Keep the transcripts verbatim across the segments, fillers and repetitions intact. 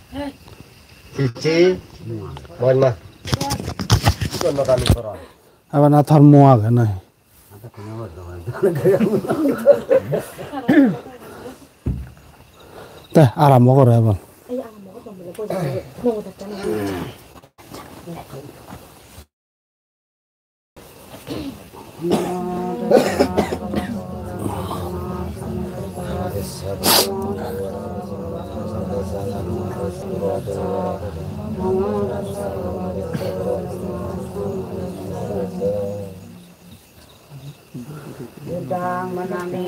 Chichi, bojma. Bojma kami koro. Abar na thar mo age nai. Te, arambo goro ebar. Buddhaṃ vandāmi,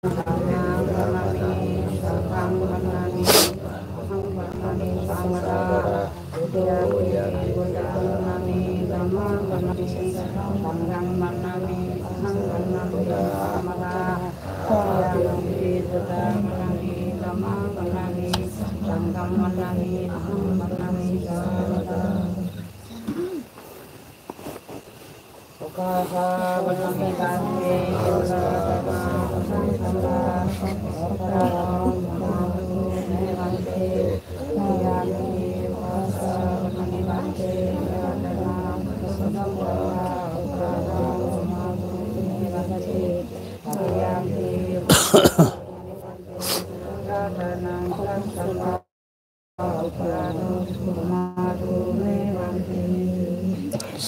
dhammaṃ vandāmi, saṅghaṃ vandāmi, ahaṃ vandāmi sabbadā. Dutiyampi buddhaṃ vandāmi, dhammaṃ vandāmi, saṅghaṃ vandāmi, ahaṃ vandāmi sabbadā. Tatiyampi buddhaṃ vandāmi, dhammaṃ vandāmi, saṅghaṃ vandāmi, ahaṃ vandāmi sabbadā.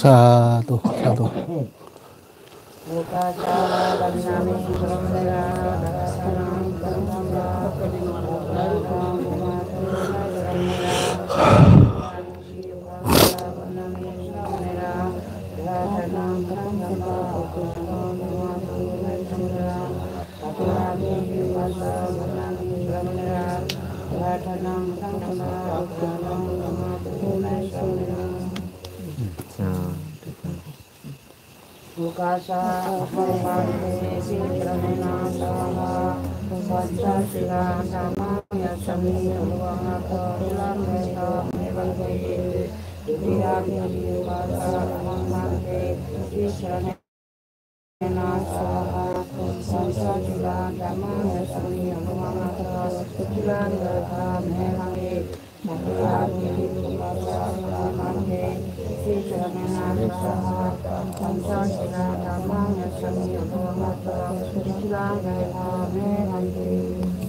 Sadhu, sadhu.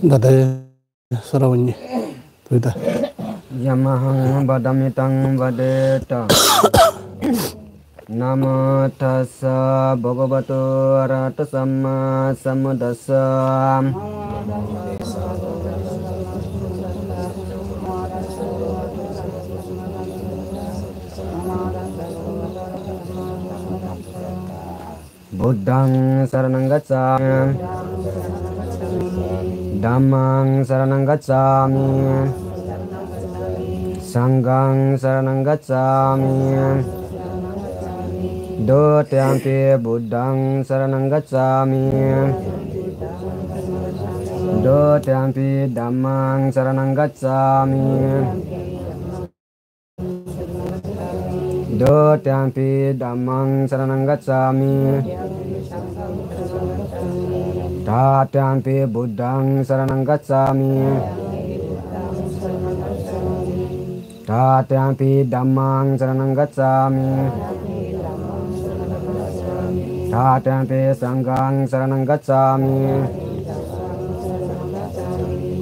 Dade. Saravanyi, tui da. Yamahaṃ vadāmi taṃ vadetha. Namo tassa bhagavato arahato sammāsambuddhassa. Buddhaṃ saraṇaṃ gacchāmi. Dhammaṃ saraṇaṃ gacchāmi. Saṅghaṃ saraṇaṃ gacchāmi. Dutiyampi buddhaṃ saraṇaṃ gacchāmi. Dutiyampi dhammaṃ saraṇaṃ gacchāmi. Dutiyampi dhammaṃ saraṇaṃ gacchāmi. Tatiyampi buddhaṃ saraṇaṃ gacchāmi. Tatiyampi dhammaṃ saraṇaṃ gacchāmi. Tatiyampi saṅghaṃ saraṇaṃ gacchāmi.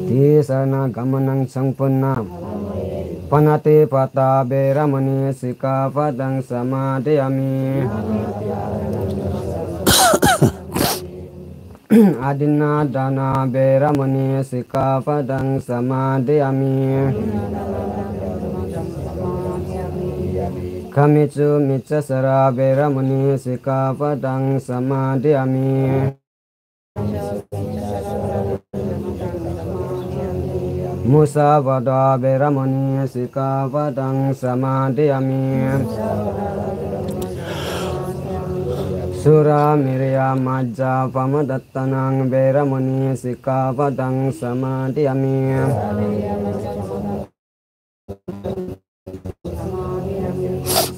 Tisaraṇagamanaṃ sampuṇṇaṃ. Pāṇātipātā veramaṇī sikkhāpadaṃ samādiyāmi. Adinnādānā veramaṇī sikkhāpadaṃ samādiyāmi. Kāmesu micchācārā veramaṇī sikkhāpadaṃ samādiyāmi. Musāvādā veramaṇī sikkhāpadaṃ samādiyāmi. Surāmerayamajjapamādaṭṭhānā veramaṇī sikkhāpadaṃ samādiyāmi.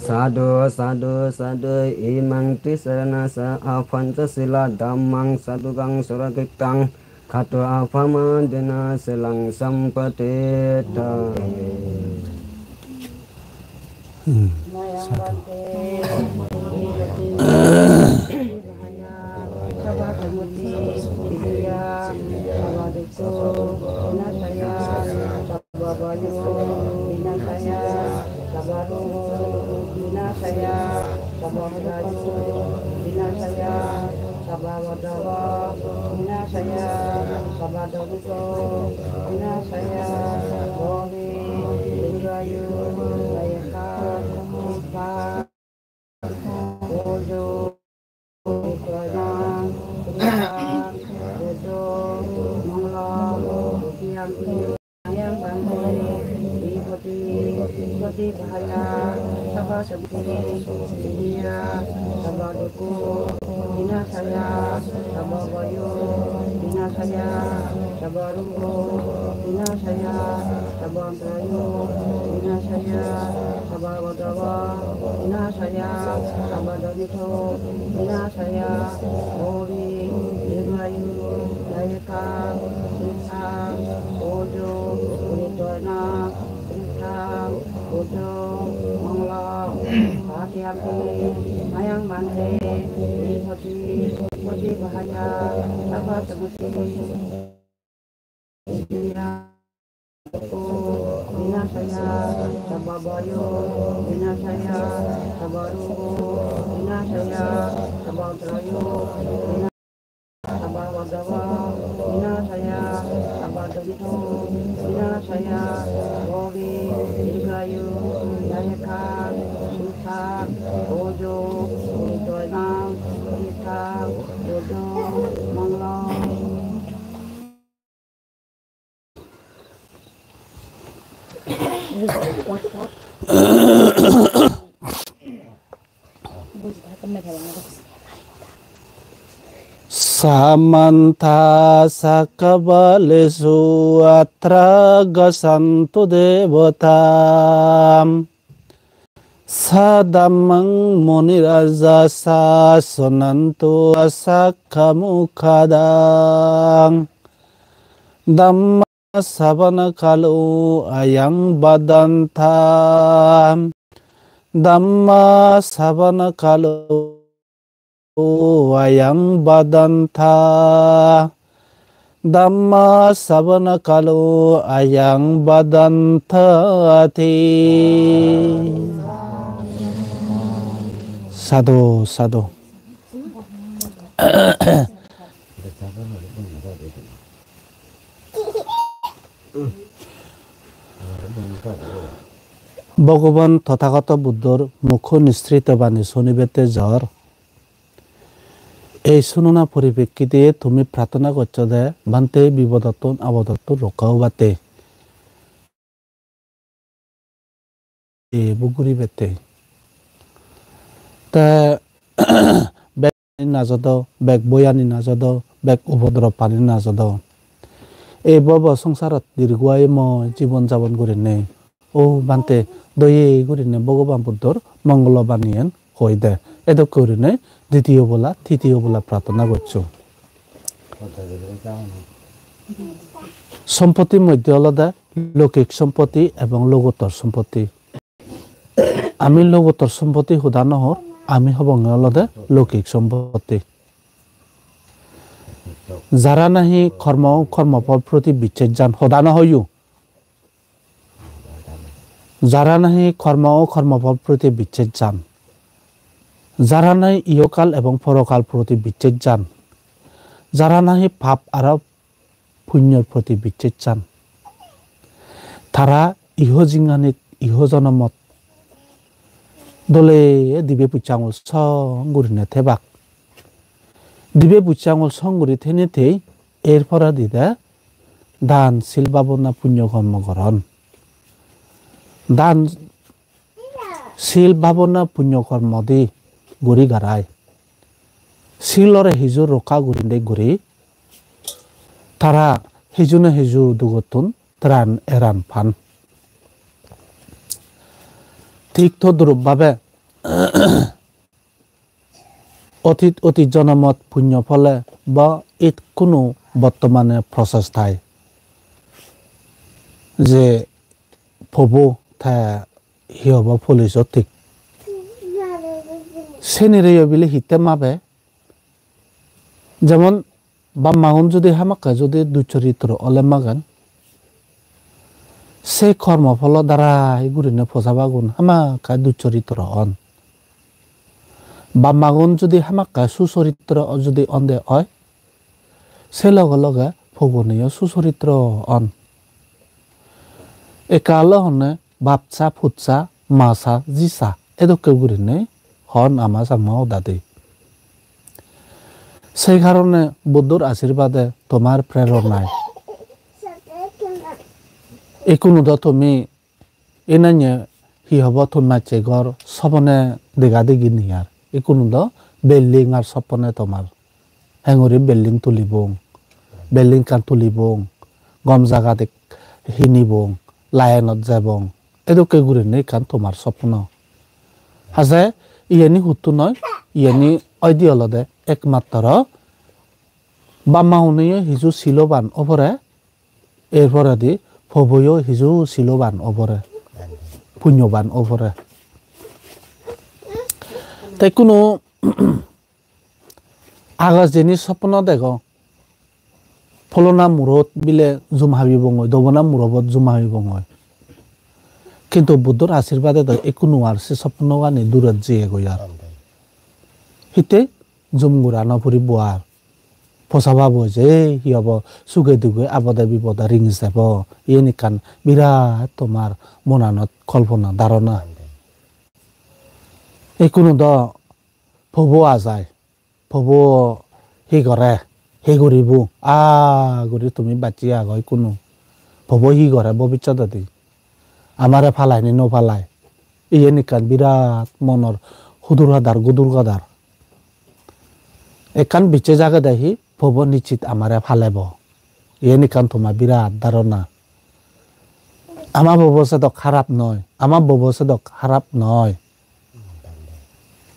Sādhu, sādhu, sādhu. Imaṃ tisaraṇena saha pañcasīlaṃ dhammaṃ sādhukaṃ surakkhitaṃ. katvā appamadena sīlaṃ sampādetha. Hmm. Samantā cakkavāḷesu atrāgacchantu devatā. Saddhammaṃ munirājassa suṇantu saggamokkhadaṃ. Dhammassavanakālo ayaṃ bhadantā. Dhammassavanakālo ayaṃ bhadantā. Dhammassavanakālo ayaṃ bhadantā ti. Sadhu, sadhu. Bhogoban Tothagoto Buddhor mukho nisrito bani sunibette jor. Ei sunona poripekkite tumi prarthona goccho de, Bhante, bipodottun apodottun rokka obatte. Ebo guribette. Te bek ani najodo, bek boyani najodo, bek upodrop ani najodo. Ei bobo songsarot dirgo ayumo jibon jabon gurinei, o Bhante, doye gurinei Bhogoban Buddhor mongolo baniyen hoi de. Edokke gurinei ditiyo bola, titiyo bola prarthona goccho. Sompotti moddhe olode lokik sompotti ebong logottor sompotti. Ami logottor sompotti hoda no hor, ami hobonge olode lokik sompotti. Jara nahi kormo, kormophol proti bicches jan, hoda no hoyo. Jara nahi kormo o kormophol proti bicches jan, jara nahi ihokal ebong porokal proti bicches jan, jara nahi pap aro punyor proti bicches jan, tara iho jinganit, iho jonomot dole dibe pucche angul song gurine thebak. Dibe pucche angul song guri thene thei er poredi de dan, sil, bhabona, punyo kormo goron. Dan, sil, bhabona, punyo kormo di guri garai. Silore hiju rokka gurinde guri tara hiju na hiju dugottun tran eran pan. Thik todrup bhabe otit, otit jonomot punyo phole ba ikkunu bottomane process thai. Je pobo te hi hobo police-o thik. Senireyo bile hitte mabe? Jemon bap magun judi hamakkai judi ducchoritro ole magan, se kormo pholo darai gurinei posabagun hamakkai ducchoritro on. Bap magun judi hamakkai susoritro judi onde oi, se loge loge poguneyo susoritro on. Ekka olo honne bapsa, putsa, masa, jisa, edokke gurinei hon ama Changma hodadi. Sei karone Buddhor ashirbade, tomar preronai ikkunu do tumi enanye hi hobo, ton macche ghor sopone dega degi nei ar. Ikkunu do building ar sopone tomar. Henguri building tulibong, building ekkan tulibong, gom jagat ek-, hinibong, line-ot jebong. Edokke gurinei ekkan tomar sopno. Haje iyeni huttun oi, iyeni oide olode ekmatro bap ma-uneyo hiju siloban obore, er poredi poboyo hiju siloban obore, punyoban obore. Te ikkunu agos jinis sopno dego, pholona murot bile jum habibongoi, dobona murobot jum habibongoi. Kintu Buddhor ashirbade do ikkunu ar se sopnogani durot jeyegoi ar. Hitte jum gura no puribo ar. Posababo je hi hobo, suge duge abode bibode ringi jebo. Iyen ekkan birat tomar monanot kolpona dharona. Ikkunu do pobo ajai. Pobo hi gore, hi guribo, aa guri tumi bacche ago ikkunu. Pobo hi gore bobissododi? Amare palai ni no palai? Iyen ekkan birat monor hudur hadar, gudur gadar. Ekkan bicches agede hi, pobo nischit amare palebo. Iyen ekkan toma birat dharona. Ama bobo sedok harap noi, ama bobo sedok harap noi.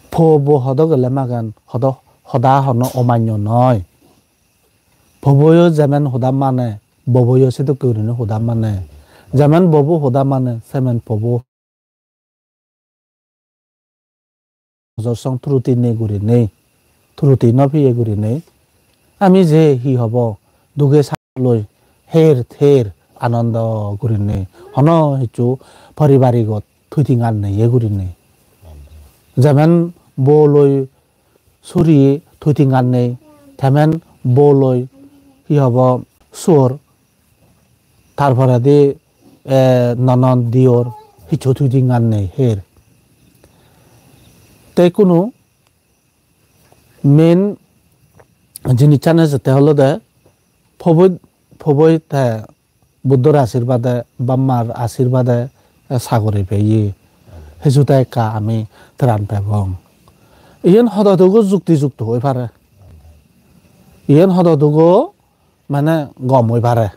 Pobo hodo gele magan, hodo, hoda hono omanyo noi. Poboyo jemen hoda mane, boboyo sedokke gurinei hoda mane. Jemen bobo hoda mane, semen pobo hojor song truti nei gurinei, truti no peye gurinei. Ami je hi hobo, duge sa loi her ther anondo gurinei, hono hissu paribarigot thuitingan nei ye gurinei. Jemen bo loi suri thuitingan nei, temen bo loi hi hobo, suor, tar poredi, eh, nonon diyor hissu thuitingan nei her. Te ikkunu main jinissan ejette olode poboi, poboi te Buddhor ashirbade, bap mar ashirbade, eh, sagori peye. Hiju te ekka ami tran pebong. Iyen hodo dugo jukti jukto oi pare. Iyen hodo dugo mane gom oi pare.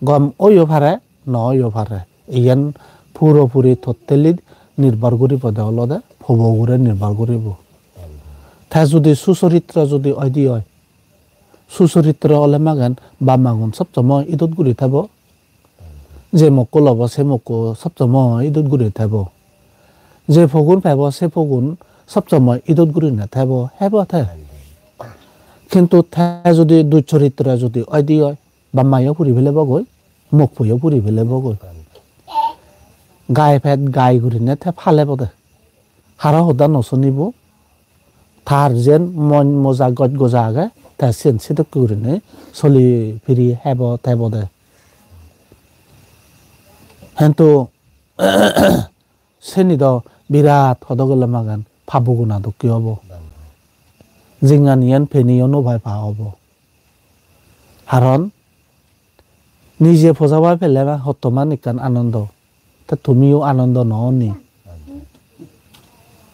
Gom oiyo pare, no oiyo pare. Iyen puro puri totally nirbhor guribode olode pobo ugure nirbhor guribo. Te judi susoritro judi oide oi, susoritro ole magen bap magun sob somoi idot guri thebo. Je mokko lobo se mokko sob somoi idot guri thebo. Je pogun pebo se pogun sob somoi idot guri ne thebo, hebo te. Kintu te judi ducchoritro judi oide oi, bap mayo puri pelebogoi, mokkoyo puri pelebogoi. Gai pet gai gurine te palebode. Haro hoda no sunibo. Tar jen mon moja goj goja age, te siyen sedokke gurine soli piri hebo tebode. Hintu seni do birat hodo gele magen pabo guna dokke obo. Jinghaniyen peniyo no pai pa obo. Karon nije pojabar pele na hottoman ekkan anondo. Te tumiyo anondo no oni.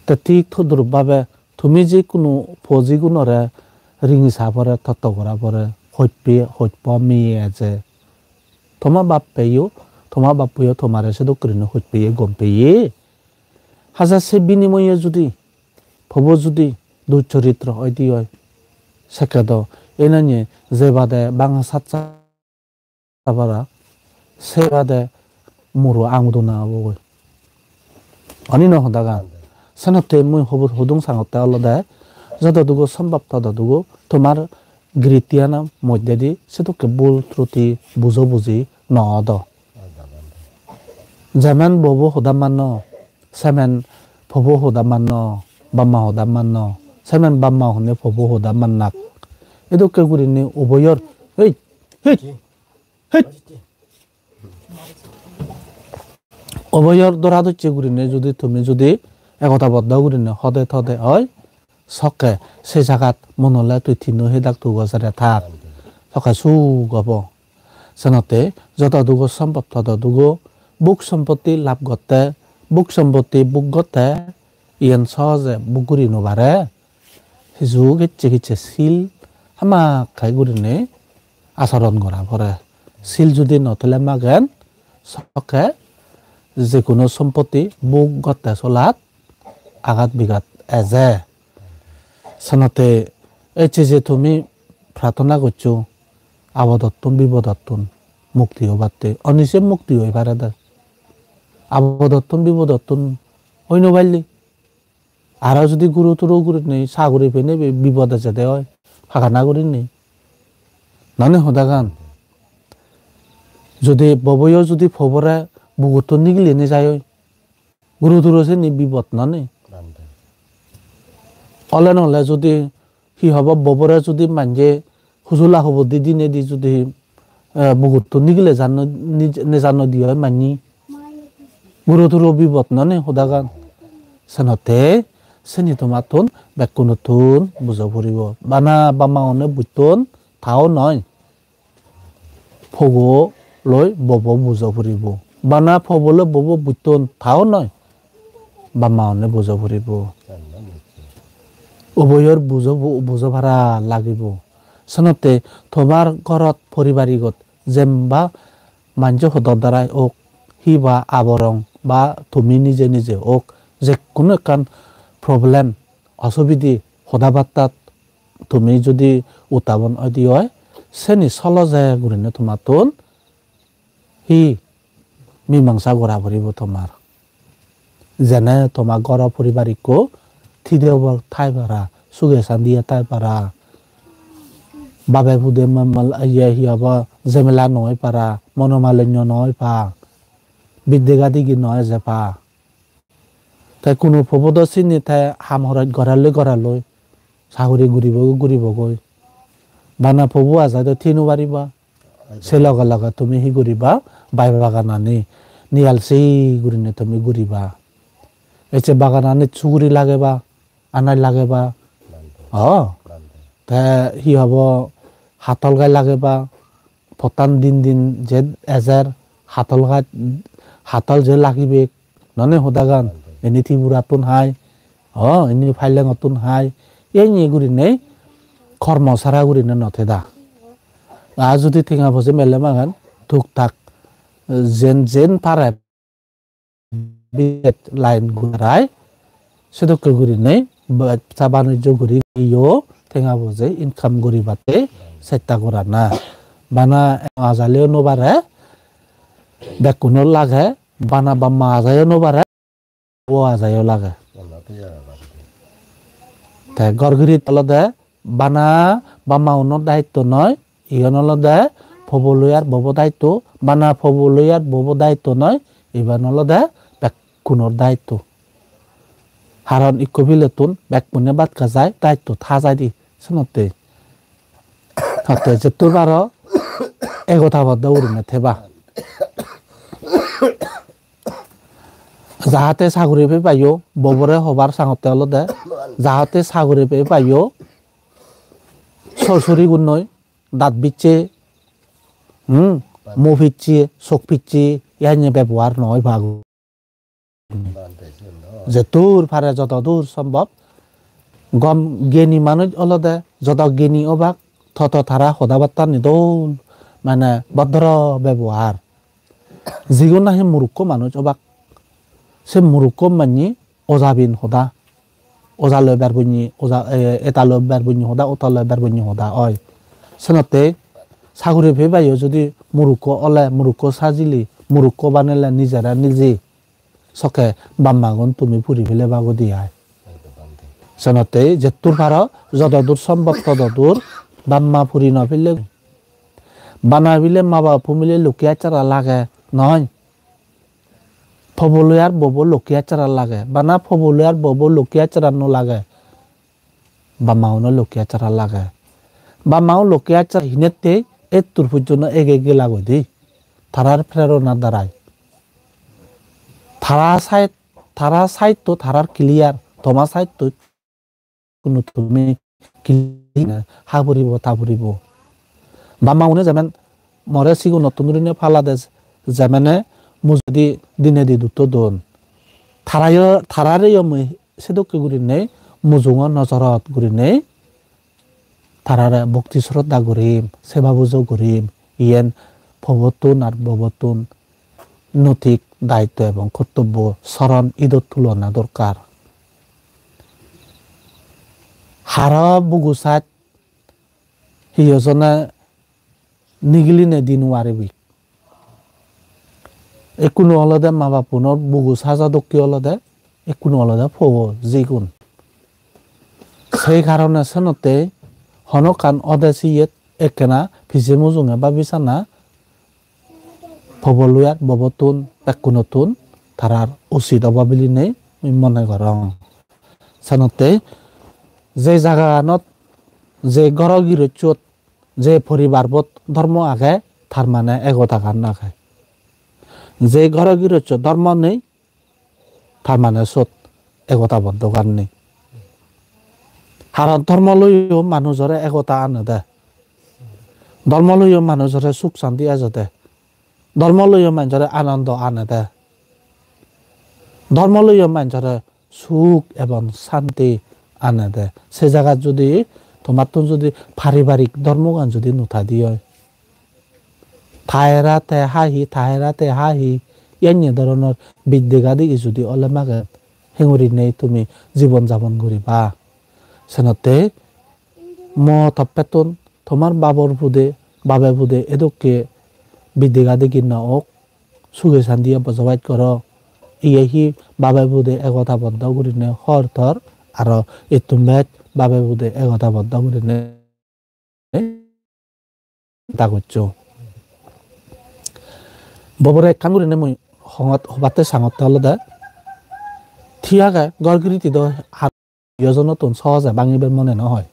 Te thik todrup bhabe tumi je hono poji gunore ringi sa pore, totto gora pore, hojpe, hojpo miye eje. Toma bappeyo, toma bappeyo tomare sedok gurinei hojpeye, gom peye. Hajar se binimoye judi, pobo judi ducchoritro oide oi, sekke do Enanye je bade banga sat sa para, se bade muro anguduna obogoi. Oni no hodagan. Senotte mui hobor hudung sangotte olode jododugo sombhob tododugo tomar girittiyana moddedi sedokke bul truti bujo buji no odo. Jemen bobo hoda manno, semen pobo hoda manno, bamma hoda manno, semen bamma honne pobo hoda mannak. Edokke gurinei uboyor, hei, hei, hei. Uboyor dora docche gurinei judi tumi judi egotaboddo gurinei hode tode oi, sokke se jagat monole tui tinno hedak tugo sere thak. Sokke suk obo. Senotte jododugo sombhob tododugo bhog sompotti lab gotte, bhog sompotti bhog gotte, iyen sohoje bhog guri no pare. Hiju gecche gecche sil hamakkai gurinei asoron gora pore. Sil judi no tule magen, sokke je hono sompotti bhog gotte solat agat bigat eje. Senotte ecche je tumi prarthona goccho, abodottun bipodottun mukti obatte. Oni se mukti oi parede. Abodottun bipodottun oi no palle. Aro judi guru turu gurinei saguri penei bi-, bipode jede oi, pagana gurinei. Nani hodagan? Judi boboyo judi pobore bugottun nigili nejai oi, guru turu seni bipod nani? Ole nole judi hi hobo, bobore judi manje hujula hobor di dinei di judi, eh, bugottun nigile janno, nij-, nejanno di oi manni. Guro turo bibot nw ne hodagan. Senotte seni tomattun bekkunottun bujo puribo. Bana bamma one bujton tao noi. Pogo loi bobo bujo puribo. Bana pobo loi bobo bujton tao noi. Bamma one bujo puribo. Uboyor bujo, bujo para lagibo. Senotte tomar gorot poribarigot jemba manje hodor darai ok, hi ba aborong ba tumi nije nije ok, je hono ekkan problem, osubide, hoda battat tumi judi uttapon oide oi, seni soloje gurinei tomattun hi mimangsa gora puribo tomar. Jene toma goro poribar ikko thide obo thai para, suge sandiye thai para. Babe pude ma-, mal-, iye hi hobo, jemela no oi para, monomalinyo no oi pa, bidde gadigi no eje pa. Te kuno pobo do sini te ham horoj gorelloi gorelloi, saguri guribo guribogoi. Bana pobo aja do thei no pariba. Se loge loge tumi hi guriba, bai baganani niyal sei gurinei tumi guriba. Ecche bagananit suguri lageba, anaj lageba. O, te hi hobo, hatol gaj lageba, pottan din din je ejer, hatol gaj, hatol je lagibe, none hodagan, ini Tripurattun hai, o, ini Pailengottun hai, iyeni gurinei kormo sara gurinei no theda. Ar judi tenga poje mele magan, tuk tak, jen jen pare, bidet line gurai, sedokke gurinei bebsa banijjo guri iyo tenga poje income guribatte chesta gorana. Bana ajaleyo no pare, bekkuno lage, bana bamma ajayo no pare, o ajayo lage. Te ghor girit olode bana bamma unor daitto noi, iyan olode pobo loi ar bobo daitto, bana pobo loi ar bobo daitto noi, iban olode bekkunor daitto. Haron ikko bilettun bekkune bhat hajai, daitto tha jaide, senotte. Hotte jettur paro egota boddo gurinei theba. Jahate saguri pei paiyo, bobore hobar sangotte olode, jahate saguri pei paiyo, sorsuri gunnoi, dat bicche, hmm, mu picche, sok picche, yanye bebohar noi pago. Jettur pare joto dur sombhob, gom geni manuj olode, joto geni obak, toto tara hoda battani dol, mane bodro bebohar. Jigun nahi murukko manuj obak, se murukko manye ojabin hoda, oja loi berbunyi, oja, e, eta loi berbunyi hoda, ota loi berbunyi hoda oi. Senotte saguri pebayo judi murukko ole, murukko sajile, murukko banele nijere nije, sokke bap magun tumi puri pele bagodi ai. Senotte jettur paro, jododur sombhob tododur bap ma puri no pele. Bana bile ma bap pumile lokke achara lage noi. Poboloi ar bobo lokke achara lage. Bana poboloi ar bobo lokke achara no lage. Bap mauno lokke achara lage. Bap mau lokke achara hinette ettur pujjono ege gela goi di. Tarar prerona darai. Tara side, tara side to tarar clear, toma side to kuno tumi clear na, ha puribo, ta puribo. Bap maune jemen more sigunottun durine palade, jemene mujungedi dinedi dutto don. Tarayo, tarareyo mui sedokke gurinei mujungo nojorot gurinei tarare bhokti sroddha gurim, seba pujo gurim, iyen pobottun ar bobottun notik daitto ebong kortobbo soron idot tulona dorkar. Haro bugu sat hi hojone nigiline di nuaribi. Ekkunu olode ma bappunor bugu saja dokke olode, ekkunu olode pobo jigun. Sei karone senotte honokkan ode siyet ekkena pije mujunge babi sana poboloi ar bobottun bekkunottun tarar usit obo bilinei mui mone gorong. Senotte je jagaganot, je goro girossot, je poribarbot dhormo age, tar mane egotagan age. Je goro girossot dhormo nei, tar mane sot egotaboddogan nei. Haron dhormo loiyo manujore egota anede. Dhormo loiyo manujore suk santi ejede. Dhormo loiyo manujore anando anede. Dhormo loiyo manujore suk ebong santi anede. Se jagat judi tomattun judi paribarik dhormogan judi no thadi oi, taera te hahi, taera te hahi, iyanye doronor bid dega digi judi ole maget, hinguri nei tumi jibon jabon guriba. Senotte mo toppettun tomar babor pude, babe pude edokke bid dega digi no ok, suge santiye bojobas goro. Iye hi babe pude egotaboddo gurine hor tor, aro ittun bej babe pude egotaboddo gurine ta goccho. Bobore ekkan gurine mui hongot hobatte sangotte olode, thik age, ghor giriti do ar yojonottun sohoje bangibar mone no hoi.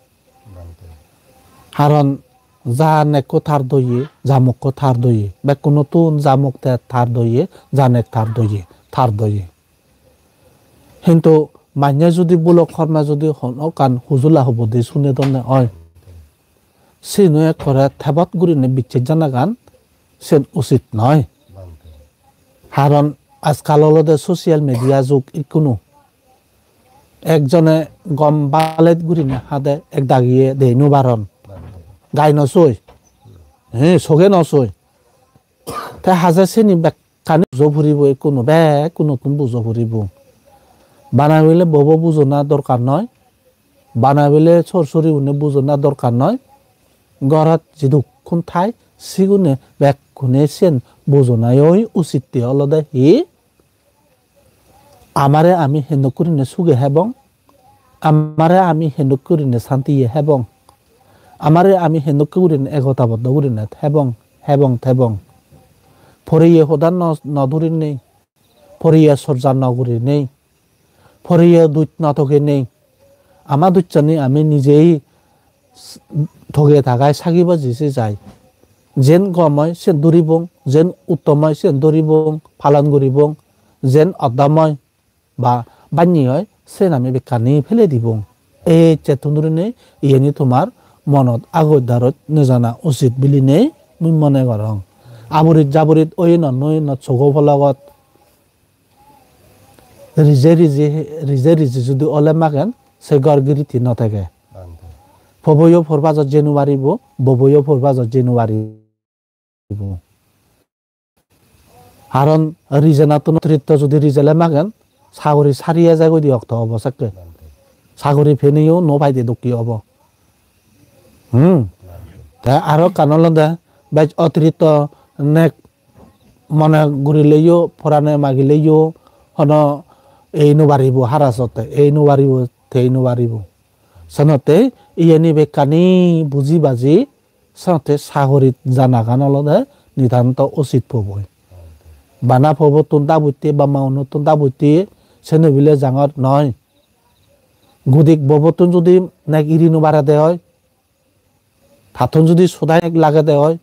Haron ja nekko tar doye, ja mokko tar doye, bekkunottun ja mok te tar doye, ja nek tar doye, tar doye. Hintu manye judi bulok horme judi hono ekkan hujula hubudi sune donne oi, siyeno ekkore tebot gurine bicches janagan siyen usit noi. Haron ajkal olode social media jug ikkunu. Ekjone gom balet gurine hade ek dagiye dei no paron. Gai no soi. He, soge no soi. Te haje sini bekkani bujo puribo, ikkunu bekkunottun bujo puribo. Bana bile bobo bujona dorkar noi. Bana bile sor sori une bujona dorkar noi. Gorot jidukkun thai sigune bekkune siyen bujonai oi usitte olode hi? Amare ami hendok gurine suge hebong, amare ami hendok gurine santiye hebong, amare ami hendok gurine egotaboddo gurine hebong, hebong, tebong. Poriye hoda no, no durinei, poriye sorja no gurinei, poriye duj no togenei, ama dujchani ami nijei s-, toge tagai sagi baji se jai. Jen gom oi sen duribong, jen uttom oi sen duribong, palon guribong, jen oddom oi ba banni oi sen ami bekkani pele dibong. Ei ecchettun durine iyeni tomar monot agoj daroj nejana usit bilinei mui mone gorong. Aburit jaburit oye no noi no sogo pologot rije rije, rije rije judi ole magen, se ghor giriti no tege. Bhante. Poboyo por bajot jei no paribo, boboyo por bajot jei no paribo. Haron rijenattun otritto judi rijele magen, sagori sariye jai goi di okto obo sekke. Bhante. Sagori peneyo no paide dokke obo. Hmm. Bhante. Te aro ekkan olode bej otiritto nek mone gurileyo, porane magileyo hono ei no paribo, hara sotte ei no paribo, tei no paribo. Senotte iyeni bekkani buji baji senotte sagorit janagan olode nitanto usit poboi. Bana pobottun dabutte, bamma unottun dabutte, seno bile jangot noi. Gudik bobottun judi nek iri no barede oi, tattun judi sodai ek lagede oi,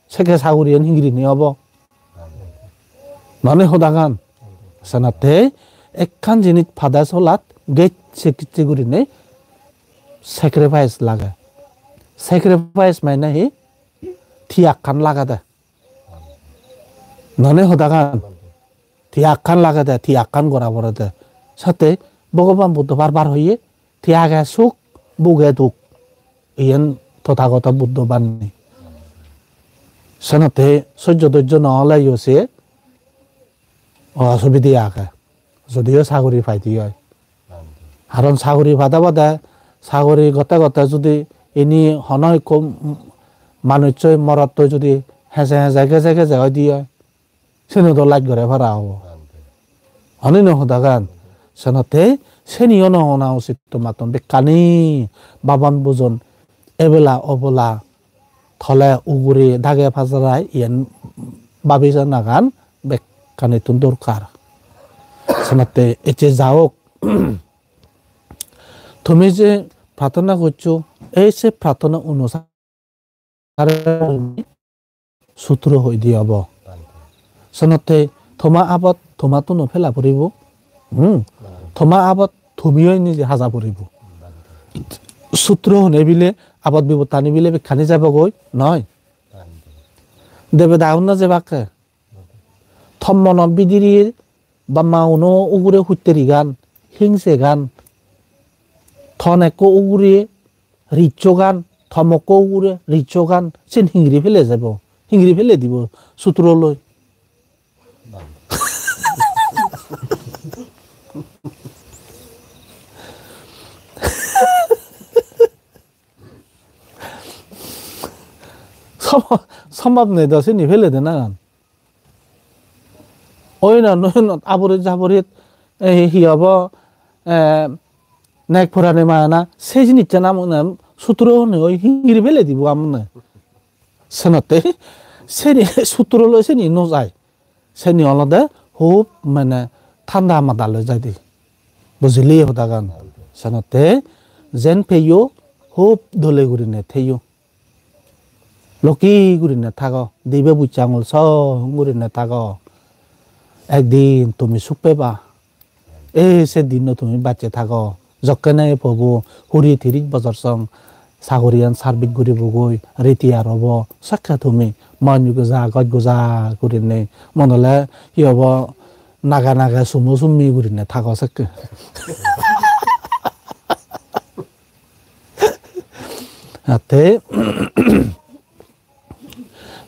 sekke saguriyan hingirini obo? None hodagan. Senotte ekkan jinis pada solat gecche gecche gurinei sacrifice lage. Sacrifice mane hi? Tiyakkan lagede. None hodagan. Tiyakkan lagede, tiyakkan gora porede. Senotte Bhogoban Buddho bar bar hoye, tiyage suk, bhuge duk. Iyen Tothagoto Buddho banni. Senotte sojjo dojjo no oleyo se osubide age. Jodio saguri paide oi. Karon saguri pade pade, saguri gotte gotte judi ini hono ekko manucchoi, morottoi judi heje heje geje geje oide oi, seno do laj gore para obo. Honi no hodagan? Senotte seniyo no hona usit tomattun. Bekkani babon bujon, ebela obola, tole ugure, dage pajarai, iyen babi janagan bekkanittun dorkar. Senotte ecche jaok, tumi je prarthona goccho, ei se prarthona onusare sutro hoide obo. Senotte toma abot tomattuno pela puribo. Hmm. Toma abot tumiyo nije haja puribo. Sutro hone bile abot bipottani bile bekkani jebogoi, noi? Debeda unno jebakke. Tommono bidire bamma uno ugure hutterigan, hingsegan, ton ekko ugure rijjogan, tom ekko ugure rijjogan, sen hingiri pele jebo, hingiri pele dibo sutro loi. Somo-, sombab nei do sini pele de nagan. Oinot, oinot, aburit jaburit, eh, hi hobo, eh, nek porane magana, se jinissan amune sutro hone oi hingiri pele dibo amune. Senotte, seni sutro loi seni no jai. Seni olode hub mane thanda mada loi jaide. Bujili hodagan? Senotte, jen peyo hub dole gurine theyo. Lokki gurinei thago, dibe bucche angul song gurinei thago. Ekdin tumi suk peba. Ei se dinno tumi bacche thago. Jokkene pobo huri tiris bojor song sagoriyan sarbis guribogoi, retire obo, sekke tumi mon goja, goj goja gurinei, mon ole hi obo, naga naga sumo summi gurinei thago sekke. Atte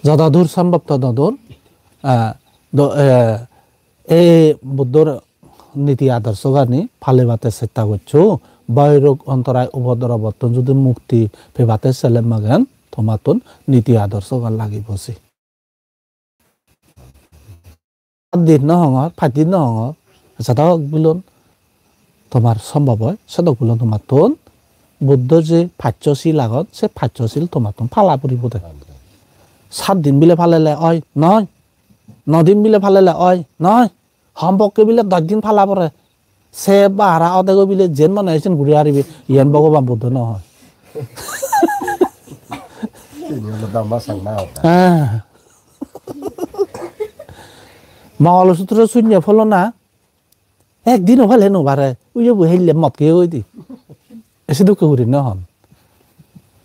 jododur sombhob tododur, ah, do-, eh, ei Buddhor niti adorsogani palebate chesta goccho, boi rog ontorai upodrobottun judi mukti pebate sele magen tomattun niti adorsogan lagibo se. Saat din no hongor, pach din no hongor, jadok bilon tomar sombhob oi, sedok bilon tomattun Buddho je paccho sil agon, se paccho sil tomattun pala puribo de. Saat din bile palele oi, noi. No din bile palele oi, noi. Hom pokke bile dosh din pala pore. Se bara odego bile jen mone oi sen guri aribe, iyan Bhogoban Buddho no hoi. Ini holo Dhamma Sangha hoda. Ah. Mongol Sutro sunne pholona, ekdin o phele no pare, uyo bu helle mot ke oi di. Esi dukke guri no hon.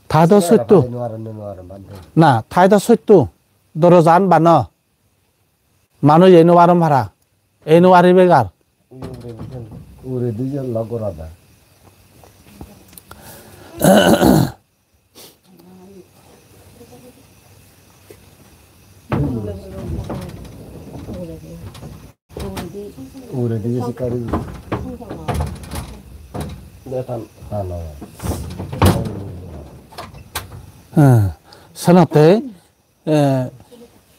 Thai do sotto. Na, thai do sotto. Dorojan bano. Manuj ei no paron para. Ei no paribegar. Uguredi je log gora da. Uguredi je sikari. Detan. Hano. Ah. Senotte, eh,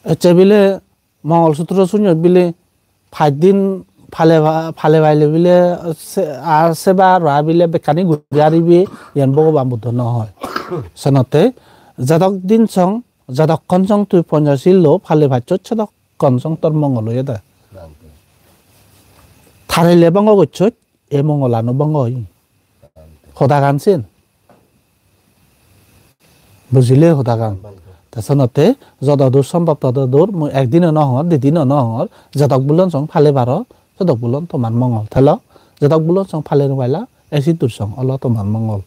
ecche bile Mongol Sutro sunyot bile pach din pale pa-, pale paile bile se-, ar sebar oi bile bekkani guri aribe, iyan Bhogoban Buddho no hoi. Senotte jadok din song, jadokkon song tui Panchashilo pale pacchot, sedokkon song tor mongol oyede. Tarile bongo gocchot, ei mongolano bongo oye. Hodagan siyen. Bujile hodagan? Te senotte jododur sombhob tododur, mui ekdino no hongor, didino no hongor, jodok bulon song pale paro, sodok bulon tomar mongol. Telo, jodok bulon song pale no paila, ei siddur song olo tomar mongol.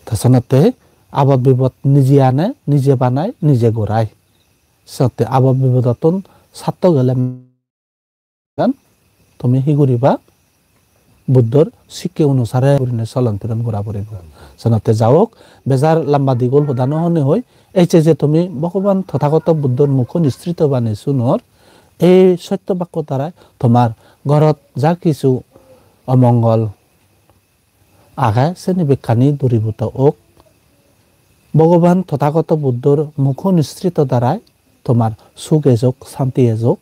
Te senotte abot bibot nije ane, nije banai, nije gorai. Senotte abot bibodottun satto gele gan tumi hi guriba? Buddhor sikke onusare gurinei solon piron gora puribo. Senotte jaok, bejar lamba digol hoda no honei hoi, ei je je tumi Bhogoban Tothagoto Buddhor mukho nisrito bani sunor, ei sotto bakko darai tomar gorot ja kichu omongol age, seni bekkani duribhuto ok. Bhogoban Tothagoto Buddhor mukho nisrito darai tomar suk ejok, santi ejok,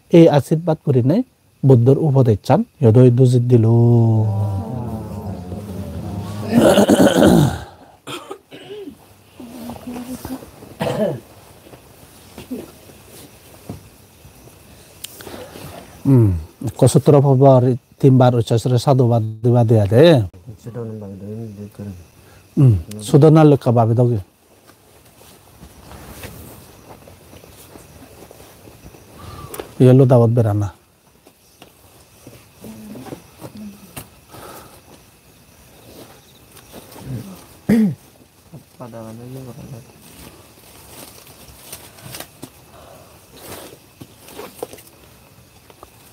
ei ashirbad gurinei Buddhor upodesan yodoi dujit dilo. Hmm, ekko sutro pobor tinbar ucchasore sadhubad diba diya de. Hmm, sudona lokka babi dogi. Yellow dabot berana.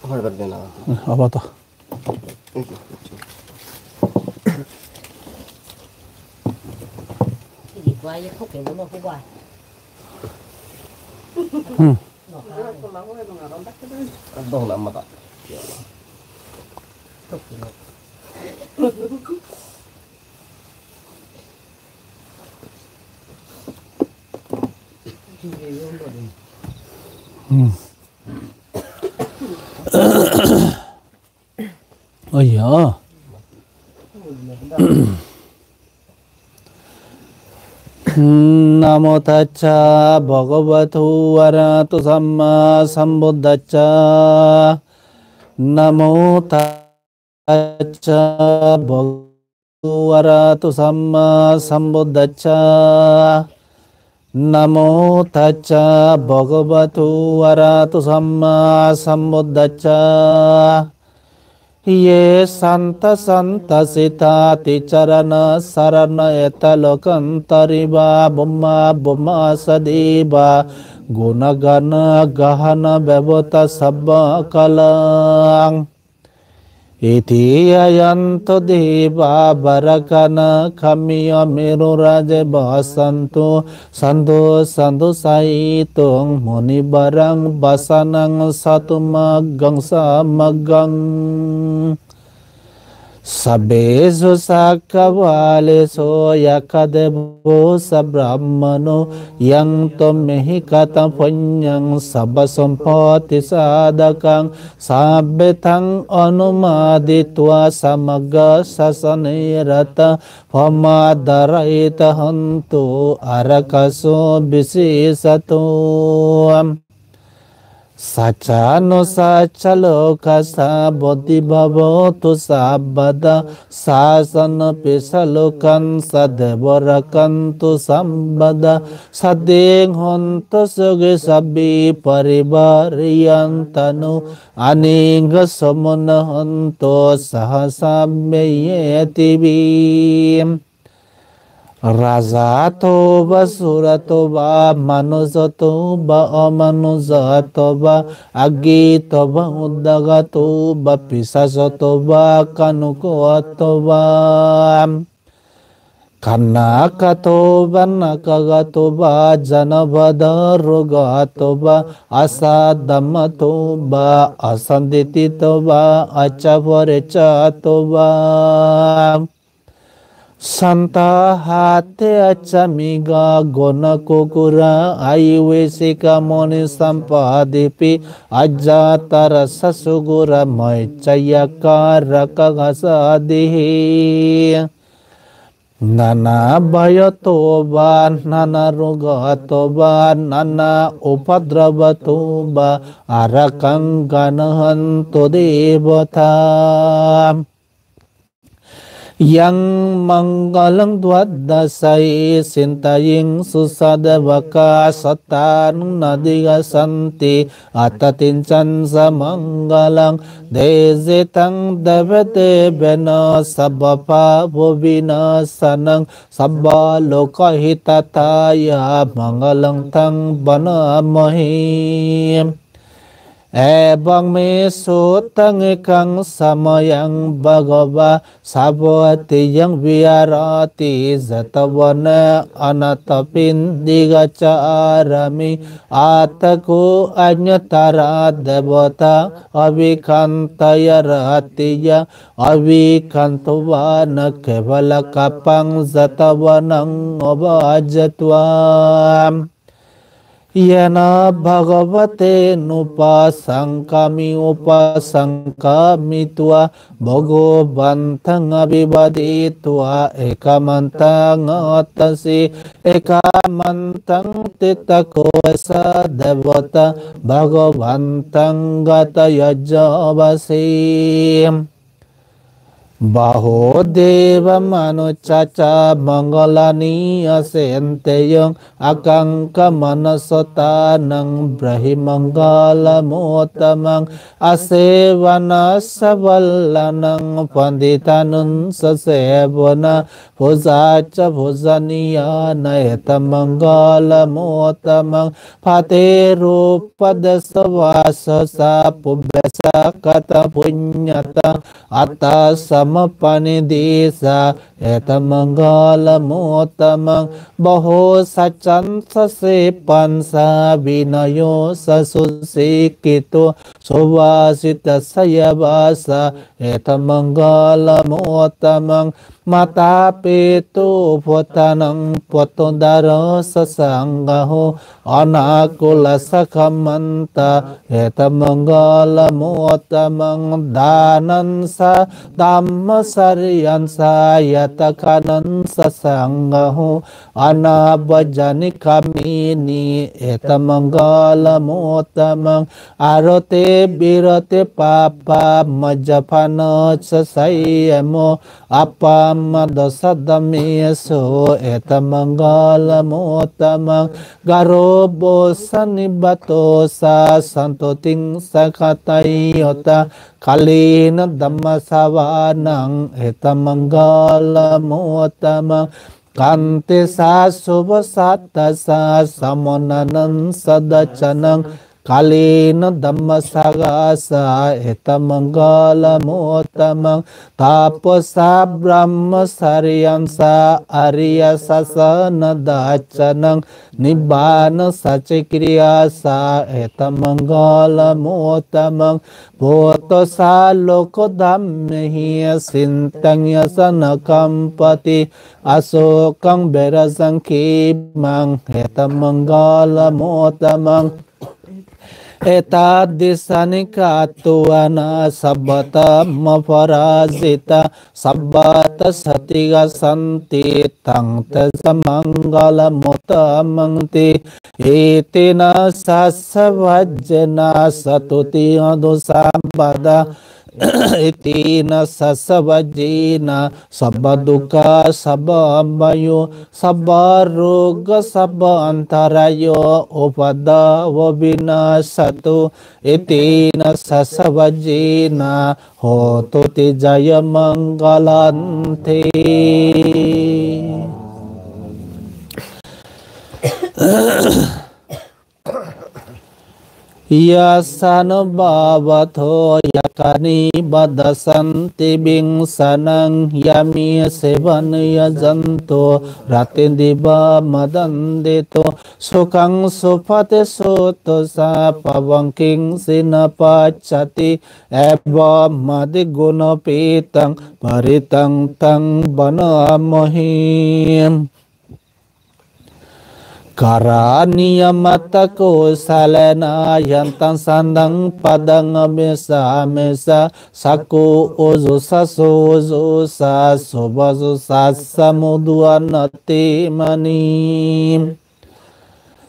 Hoi bar dena. Obo to. Hmm. Hmm. Oya. Namo tassa bhagavato arahato sammāsambuddhassa. Namo tassa bhagavato arahato sammāsambuddhassa. Namo tassa bhagavato arahato sammāsambuddhassa. Ye santa santa sita ticarana sarana eta lokantari va bhuma bhuma sadeva gunagana gahana bevata sabba kalang. Iti ayanto deva barakana kamiya miru raje vasantu santu santu sahitung muni barang basanang satu maggang samaggang. Sabbesu sakkavalesu yakkadevu sabrahmano yang tomehi kata punyang sabba sampatti sadakang sabbe tang anumaditvā samagga sāsane ratā pamādarahitā hontu ārakaso visesato. Saccānusaccālokassa vuḍḍhī bhavatu sabbadā sāsanapīsalukaṃ sadevā rakkhantu sabbadā saddhiṃ hontu sukhī sabbī parivāraṃ taṇhu anīghā sumanā hontu saha sabbe ñātibhi. Rājato vā sūrato vā manussato vā amanussato vā aggito vā udakato vā pisācato vā khāṇukato vā kaṇṭakato vā nakkhattato vā janapadarogato vā asaddhammato vā asandiṭṭhito vā añcaparicchato vā Santa hate accha miga gona kukura, aivesika moni sampadipi ajjatara sasugura moichaya karaka hasadihi. Nana bhayato va, nana rogato va, nana upadravato va, arakang ganahantu devata. Yang mangalang dvadasai sintayiṃ susadevaka sattanang nadigasanti attatincansa mangalang dejetaṃ devatebena sabbapāpavināsanaṃ sabbalokahitattaya mangalang taṃ bhaṇāmahe. Evaṃ me sutaṃ ekaṃ samayaṃ bhagavā sāvatthiyaṃ viharati jetavane anāthapiṇḍikassa ārāme. Atha kho aññatarā devatā abhikkanteyya rattiya abhikkantavāna kevalakappaṃ jetavanaṃ abhājatvā. Yena bhagavatena upasaṅkāmi upasaṅkāmitvā bhagavantaṃ abhivādetvā ekamantaṃ aṭṭhāsi. Ekamantaṃ ṭhitā kho esa devatā bhagavantaṃ āgatāyajja bhāsi. Bahū devā manussā ca maṅgalāni acinteyyaṃ ākaṅkhamānasuttānaṃ brūhi maṅgalamuttamaṃ. Asevanā ca balanānaṃ paṇḍitānañca sevanā pūjā ca pūjanīyānaṃ etam maṅgalamuttamaṃ. Paṭirūpadesavāso ca pubbe ca kataṃ puññataṃ attasammāpaṇidhi ca etam maṅgalamuttamaṃ. Bahū saccañca sippañca vinayo ca susikkhito subhāsitā ca yā vācā etam maṅgalamuttamaṃ. Mātāpituupaṭṭhānaṃ puttadārassa saṅgaho anākulā ca kammantā etam maṅgalamuttamaṃ. Dānañca dhammacariyānañca ñātakānañca saṅgaho anavajjāni kāmāni etam maṅgalamuttamaṃ. Āroti viratī pāpā majjapānā ca saññamo appamādo ca dhammesu etam maṅgalamuttamaṃ. Gāravo ca nivāto ca santuṭṭhī ca kataññutā kālena dhammassavanaṃ etam maṅgalamuttamaṃ. Khantī ca sovacassatā ca samaṇānañca dassanaṃ kālena dhammasākacchā etam maṅgalamuttamaṃ. Tapo ca brahmacariyañca ariyasaccāna dassanaṃ nibbānasacchikiriyā ca etam maṅgalamuttamaṃ. Puthū ca lokadhammehi cittaṃ yassa na kampati asokaṃ virajaṃ khemaṃ etam maṅgalamuttamaṃ. Etādisāni katvāna sabbatthamaparājitā sabbattha sotthiṃ gacchanti taṃ tesaṃ maṅgalamuttamanti. Etena saccavajjena sattuttihadusampadaṃ. Etena saccavajjena sabbadukkhā sabbabhayā sabbarogā sabbantarāyā upaddavā vinassantu. Etena saccavajjena hotu te jayamaṅgalanti. Yassānubhāvato yakaneva dasanti bhiṃsanaṃ, yamhi sevanayajanto rattidiva madandito, sukhaṃ supati sutto ca pāpaṃ kiñci na passati, evamādiguṇūpetaṃ parittaṃ taṃ bhaṇāmahe. Karaṇīyamatthakusalena yantaṃ santaṃ padaṃ abhisamecca, sakko ujū ca suhujū ca subhāsu cassa mudu anatimānī.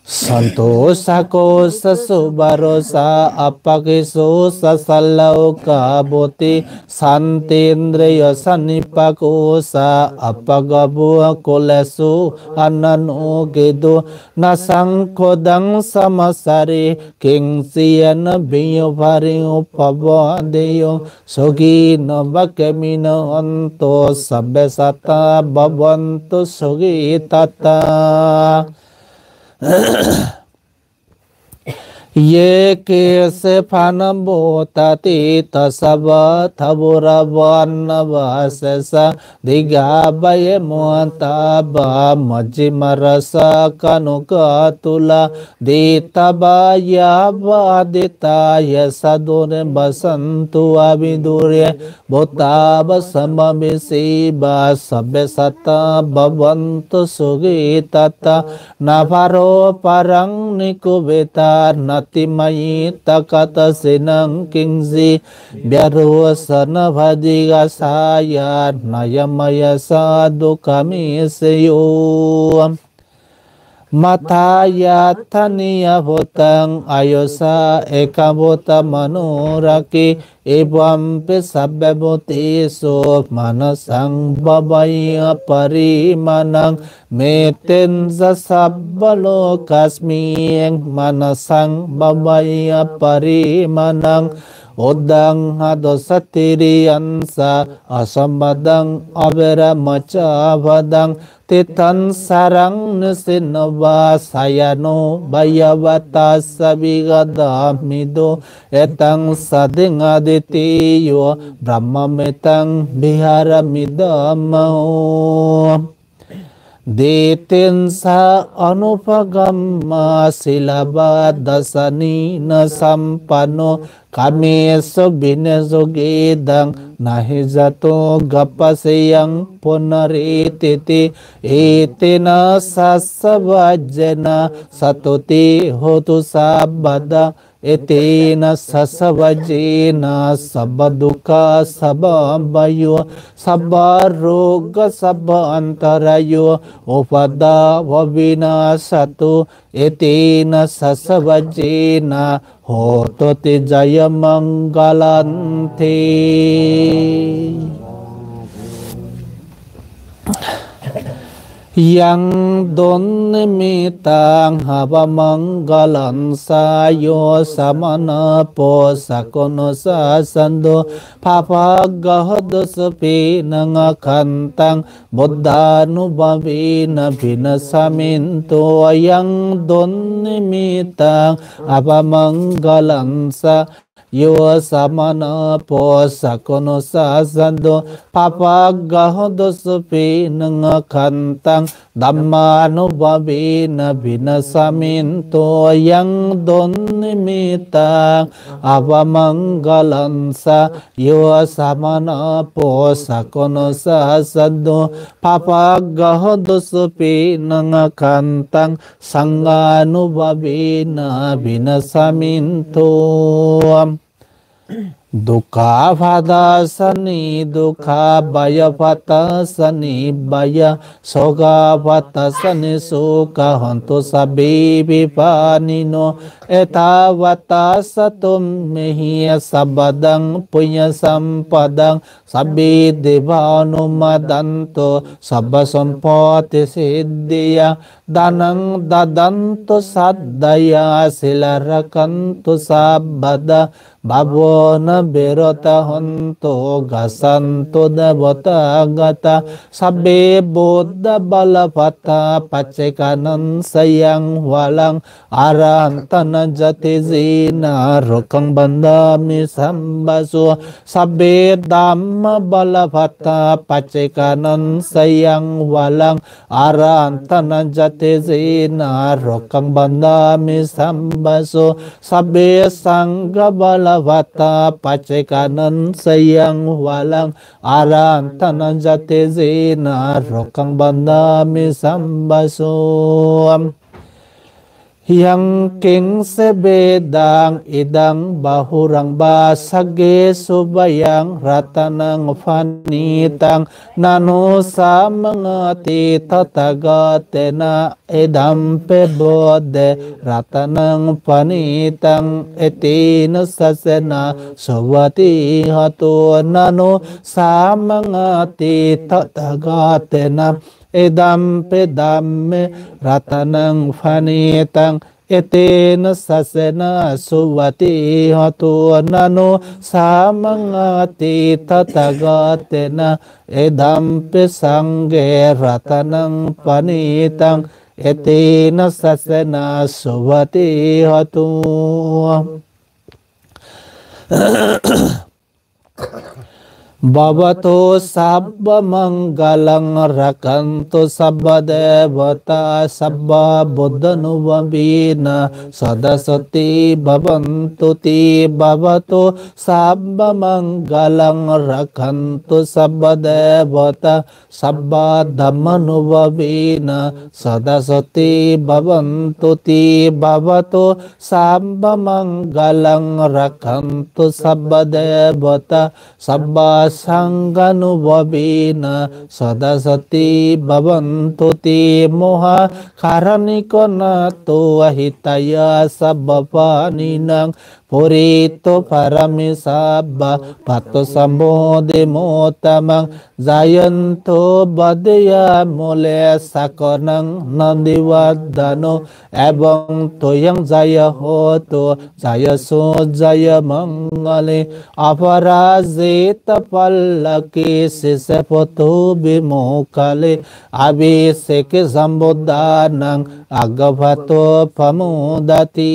Santussako ca subharo ca appakicco ca sallahukavutti, santindriyo ca nipako ca appagabbho kulesu ananugiddho, na caṃ khuddhaṃ samācare kiñci yena viññū pare upavadeyyuṃ. Sukhino vā khemino hontu sabbe sattā bhavantu sukhitattā. Ye keci pāṇabhūtatthi tasā vā thāvarā vā anavasesā, dighā vā ye mahantā vā majjhimā rassakāṇukathūlā, diṭṭhā vā yā vā adiṭṭhā ye ca dūre vasantu vā vidūre, bhūtā vā sambhavesī vā sabbe sattā bhavantu sukhitattā. Na paro paraṃ nikubbetha, nātimaññetha katthaci naṃ kiñci, byārosanā vā jighacchāya, nāyamāyasā dukkhamiccheyo. Matthā yathā niyaṃ bhūtaṃ, āyusā ekaṃ bhūtamanurakkhe, evampi sabbabhūtesu, mānasaṃ bhāvaye aparimāṇaṃ. Mettañca sabbalokasmiṃ, mānasaṃ bhāvaye aparimāṇaṃ, uddhaṃ adho ca tiriyañca ca, asambādhaṃ averaṃ asapattaṃ. Tiṭṭhaṃ charaṃ nisinno vā, sayāno vā yāvatassa vigatamiddho, etaṃ satiṃ adhiṭṭheyya, brahmametaṃ vihāramidhamāhu. Diṭṭhiñca anupagamma, sīlavā dassanena sampanno, kāmesu vineyya gedhaṃ, na hi jātu gabbhaseyyaṃ punaretīti. Etena saccavajjena, santuṭṭhī hotu sabbadā. Etena saccavajjena, sabbadukkhā sabbabhayā, sabbarogā sabbantarāyā, upaddavā vinassantu. Etena saccavajjena, hotu te jayamaṅgalanti. Yaṃ dunnimittaṃ avamaṅgalañca, yo samaṇapo sakuṇassa saddo, pāpaggaho dussupinaṃ akantaṃ, buddhānubhāvena vināsamentu. Yaṃ dunnimittaṃ avamaṅgalañca, yo samaṇapo sakuṇassa saddo, pāpaggaho dussupinaṃ akantaṃ, dhammānubhāvena vināsamentu. Yaṃ dunnimittaṃ avamaṅgalañca, yo samaṇapo sakuṇassa saddo, pāpaggaho dussupinaṃ akantaṃ, saṅghānubhāvena vināsamentu. Dukkhappattā ca niddukkhā, bhayappattā ca nibbhayā, sokappattā ca nissokā, hontu sabbepi pāṇino. Ettāvatā ca amhehi, sambhataṃ puññasampadaṃ, sabbe devānumodantu, sabbasampattisiddhiyā. Dānaṃ dadantu saddhāya, sīlaṃ rakkhantu sabbadā, bhāvanābhiratā hontu, gacchantu devatāgatā. Sabbe buddhā balappattā, paccekānañca yaṃ balaṃ, arahantānaṃ Jatejena rokkhang bandhāmi sabbaso. Sabbe dhamma balappattā paccekānañca yaṃ balaṃ arahantānañca tejena rokkhang bandhāmi sabbaso. Sabbe saṅgha balappattā paccekānañca yaṃ balaṃ arahantānañca tejena rokkhang bandhāmi sabbaso. Yaṃ kiñci vedaṃ idaṃ bahulaṃ vā saggesu vā yaṃ ratanaṃ paṇītaṃ, na no samaṃ atthi tathāgatena idampi buddhe ratanaṃ paṇītaṃ, etena saccena suvatthi hotu. Na no samaṃ atthi tathāgatena idampi dhamme ratanaṃ paṇītaṃ, etena saccena suvatthi hotu. Na no samaṃ atthi tathāgatena idampi saṅghe ratanaṃ paṇītaṃ, etena saccena suvatthi hotu. Bhavatu sabbamaṅgalaṃ, rakkhantu sabbadevatā, sabbabuddhānubhāvena sadā sotthī bhavantu te. Bhavatu sabbamaṅgalaṃ, rakkhantu sabbadevatā, sabbadhammānubhāvena sadā sotthī bhavantu te. Bhavatu sabbamaṅgalaṃ, rakkhantu sabbadevatā, sabbasaṅghānubhāvena sadā sotthī bhavantu te. Mahākāruṇiko nātho hitāya sabbapāṇinaṃ, pūretvā pāramī sabbā patto sambodhimuttamaṃ. Jayanto bodhiyā mūle sakyānaṃ nandivaḍḍhano, evaṃ tvayaṃ jayā hotu jayassu jayamaṅgale. Aparājitapallaṅke sīse paṭhavipokkhare, abhiseke sabbabuddhānaṃ aggappatto pamodati.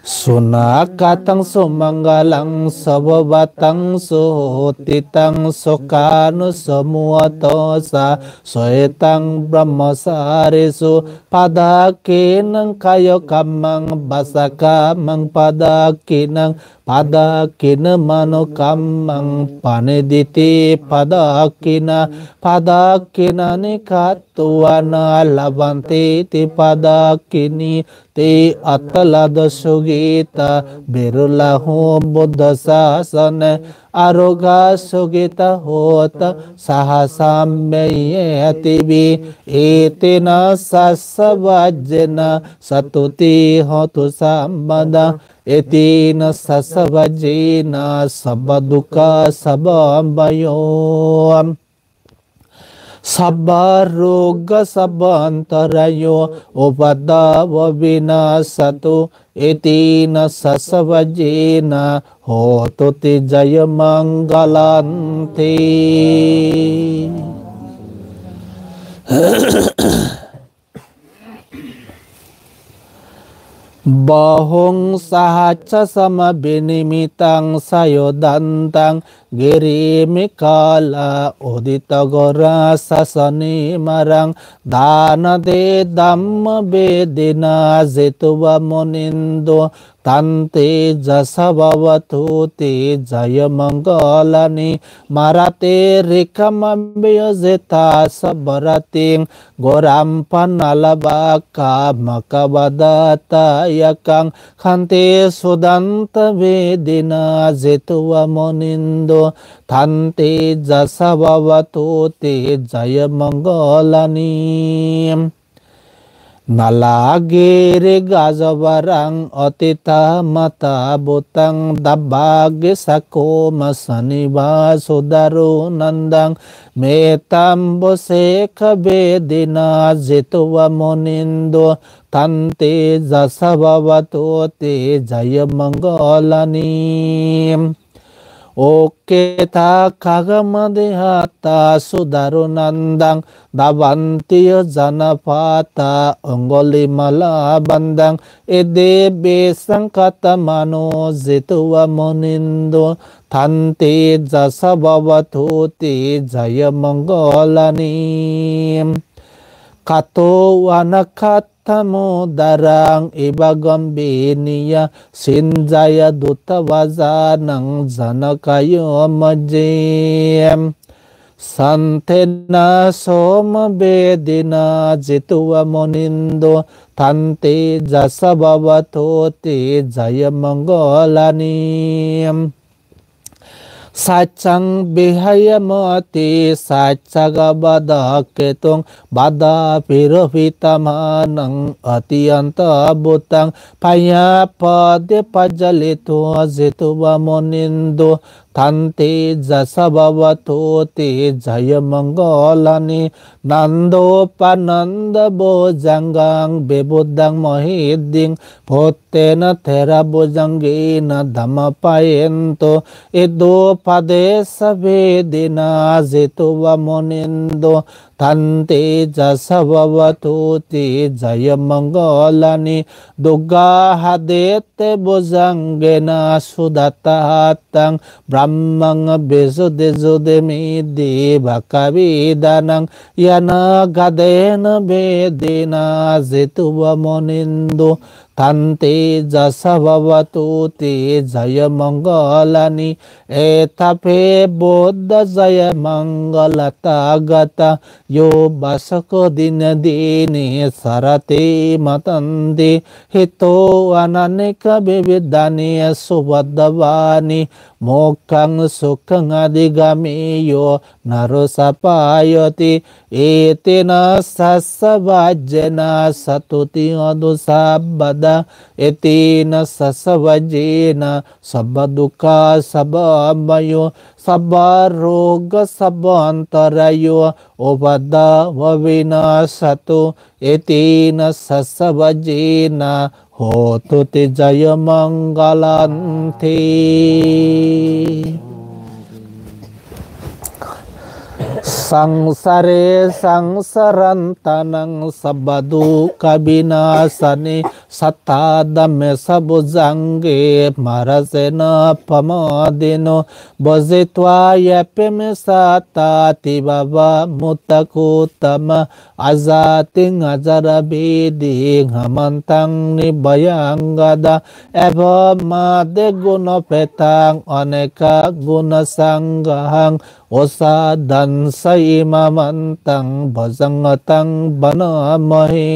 Sunakkhattaṃ sumaṅgalaṃ supabhātaṃ suhuṭṭhitaṃ, sukhaṇo sumuhutto ca suyiṭṭhaṃ brahmacārisu. Padakkhiṇaṃ kāyakammaṃ vācākammaṃ padakkhiṇaṃ, padakkhiṇaṃ manokammaṃ paṇidhī te padakkhiṇā. Padakkhiṇāni katvāna labhantatthe padakkhiṇe. Te atthaladdhā sukhitā viruḷhā buddhasāsane, arogā sukhitā hotha saha sabbehi ñātibhi. Etena saccavajjena sotthi hotu sabbadā, etena saccavajjena sabbadukkhā sabbabhayā, sabbarogā sabbantarāyo upaddavā vinassatu, etena saccavajjena hotu te jayamaṅgalanti. Bahuṃ sahassamabhinimmitasāvudhantaṃ, girimekhalaṃ uditaghorasasenamāraṃ, dānādidhammavidhinā jitavā munindo, taṃ tejasā bhavatu te jayamaṅgalāni. Mārātirekamabhiyujjhitasabbarattiṃ, ghorampanāḷavakamakkhamathaddhayakkhaṃ, khantīsudantavidhinā jitavā munindo, taṃ tejasā bhavatu te jayamaṅgalāni. Nāḷāgiriṃ gajavaraṃ atimattabhūtaṃ, dabbaggicakkam aniva sudāruṇantaṃ, mettambusekavidhinā jitavā munindo, taṃ tejasā bhavatu te jayamaṅgalāni. Ukkhittakhaggamatihatthasudāruṇantaṃ, dhāvantiyojanapathaṃ aṅgulimālabandhaṃ. Iti vijjāya katamāno jitavā munindo, taṃ tejasā bhavatu te jayamaṅgalāni. Katvāna kaṭṭhamudaraṃ iva gabbhinīyā, ciñcāya duṭṭhavacanaṃ janakāyamajjhe. Santena somavidhinā jitavā munindo, taṃ tejasā bhavatu te jayamaṅgalāni. Saccaṃ vihāya matisaccakavādaketuṃ, vādābhiropitamanaṃ atiandhabhūtaṃ, byāpāde pajjalito jitavā munindo, taṃ tejasā bhavatu te jayamaṅgalāni. Nandopanandabhujagaṃ vibudhaṃ mahiddhiṃ, puttena therabhujagena damāpayanto, iddhūpadesavidhinā jitavā munindo, taṃ tejasā bhavatu te jayamaṅgalāni. Duggāhadiṭṭhibhujagena sudaṭṭhahatthaṃ, brahmaṃ visuddhijutimiddhibakābhidhānaṃ, ñāṇāgadena vidhinā jitavā munindo, taṃ tejasā bhavatu te jayamaṅgalāni. Etāpi buddhajayamaṅgalaaṭṭhagāthā, yo vācako dinadine sarate matandī, hitvānanekavividhāni cupaddavāni, mokkhaṃ sukhaṃ adhigameyya naro sapaññāti. Etena saccavajjena santoti hotu sabbadā, etena saccavajjena sabbadukkhā sabbabhayā sabbarogo sabbantarāyo upaddavā vinassantu, etena saccavajjena hotu te jayamaṅgalanti. Saṃsāre saṃsārantānaṃ sabbadukkhavināsāne, satthā dhamme sāvudhange mārāyena pamodino. Bhāsitva ye bhīmāni satthā tīvā muttakauttamā, āyasmantaṃ āyasmantaṃ nibbayaṃ gadā. Evamādiguṇūpetāṃ anekaguṇasaṅgahaṃ, osatthassaṃ imamantaṃ bojjhaṅgataṃ bhaṇāmahe.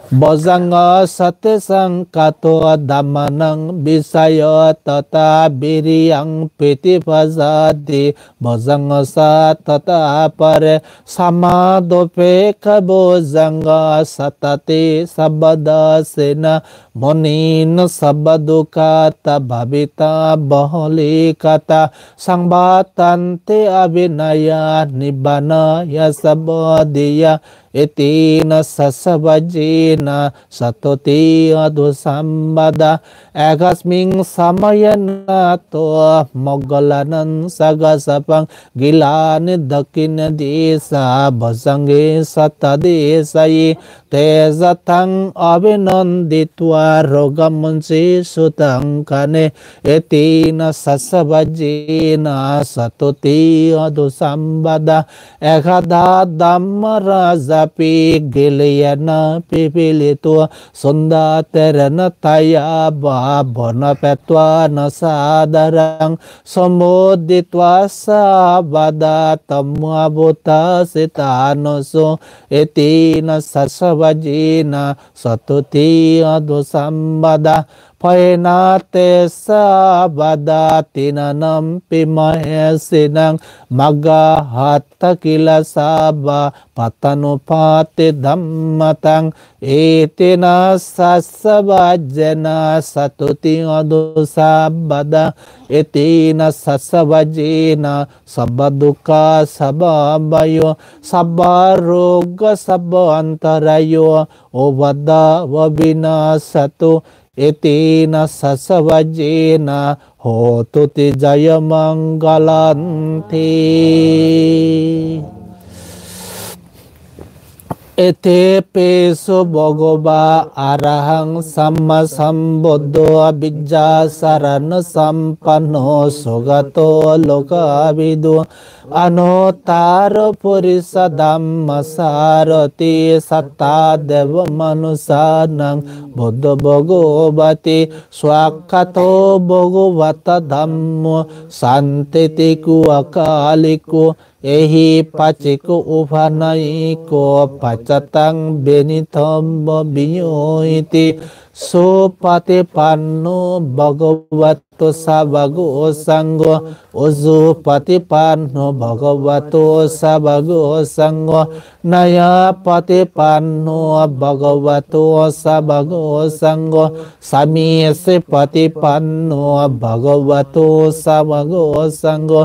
Bojjhaṅgā satisaṅkhāto dhammānaṃ vicayo tathā, viriyampīti passaddhi bojjhaṅgassa tathāpare. Samādhupekkhabojjhaṅgā santāti sabbadassinā, muninā sabbadukkhassa bhāvitā bahulīkatā. Saṃvattanti abhineyya nibbānāya ca bodhiyā, etena saccavajjena santoti hotu sabbadā. Ekasmiṃ samaye nātho moggallānaṃ sahassabhaṃ, gilāne dakkhiṇā disā bojjhaṅge sattadisāyi. Te ca taṃ abhinanditvā rogā muñciṃsu taṅkhaṇe, etena saccavajjena santoti hotu sabbadā. Ekadā dhammarājāpi gilāne pigilitvā cundattherena tayābhaṃ, vanappettvāna sādaraṃ, sammoditvā ca ābādhā tamhā vuṭṭhāsi ṭhānaso, etena saccavajjena santoti hotu sabbadā. Pahīnā te ca ābādhā tiṇṇannampi mahesinaṃ, maggāhatakilāsā va pattānuppattidhammataṃ, etena saccavajjena santoti hotu sabbadā. Etena saccavajjena sabbadukkhassa sabbabhayā sabbarogo sabbantarāyo upaddavā vinassantu, Etena saccavajjena hotu te jayamangalanti. Itipi so bhagavā arahaṃ sammāsambuddho vijjācaraṇasampanno sugato lokavidū anuttaro purisadammasārathi satthā devamanussānaṃ buddho bhagavāti. Svākkhāto bhagavatā dhammo sandiṭṭhiko akāliko ehipassiko opanayiko paccattaṃ venitabbo viññūhīti. Supaṭipanno bhagavato sāvakasaṅgho, ujupaṭipanno bhagavato sāvakasaṅgho, ñāyapaṭipanno bhagavato sāvakasaṅgho, sāmīcipaṭipanno bhagavato sāvakasaṅgho,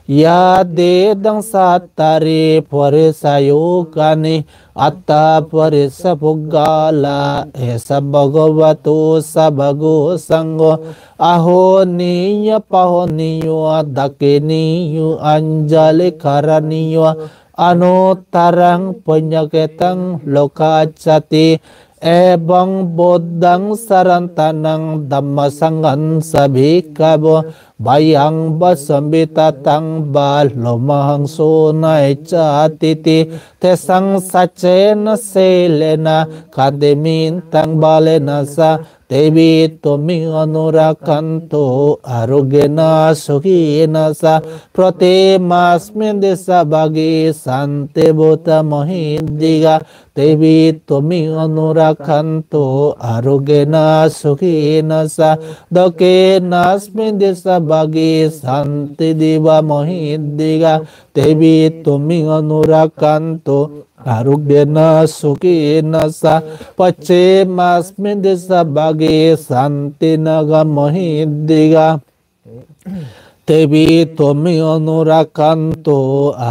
yadidaṃ cattāri purisayugāni aṭṭha purisapuggalā, esa bhagavato sāvakasaṅgho, āhuneyyo pāhuneyyo dakkhiṇeyyo añjalikaraṇīyo anuttaraṃ puññakkhettaṃ lokassāti. Evaṃ buddhaṃ sarantānaṃ dhammasaṅghañca bhikkhavo, bhayaṃ vā sambhataṃ vā lomahaṃso na iccātīti. Tesaṃ saccena sīlena khantimantaṃ balena ca, te bhikkhū me anurakkhantu ārogyena sukhena ca. Pratiyāmasmiṃ desa bhāge santi bhūtā mahiddhikā, te bhikkhū me anurakkhantu ārogyena sukhena ca. Dakkhiṇāsmiṃ desa bhāge santi devā mahiddhikā, te bhikkhū me anurakkhantu ārogyena sukhena ca. Pacchimāsmiṃ desa bhāge santi nāgā mahiddhikā, te bhikkhū me anurakkhantu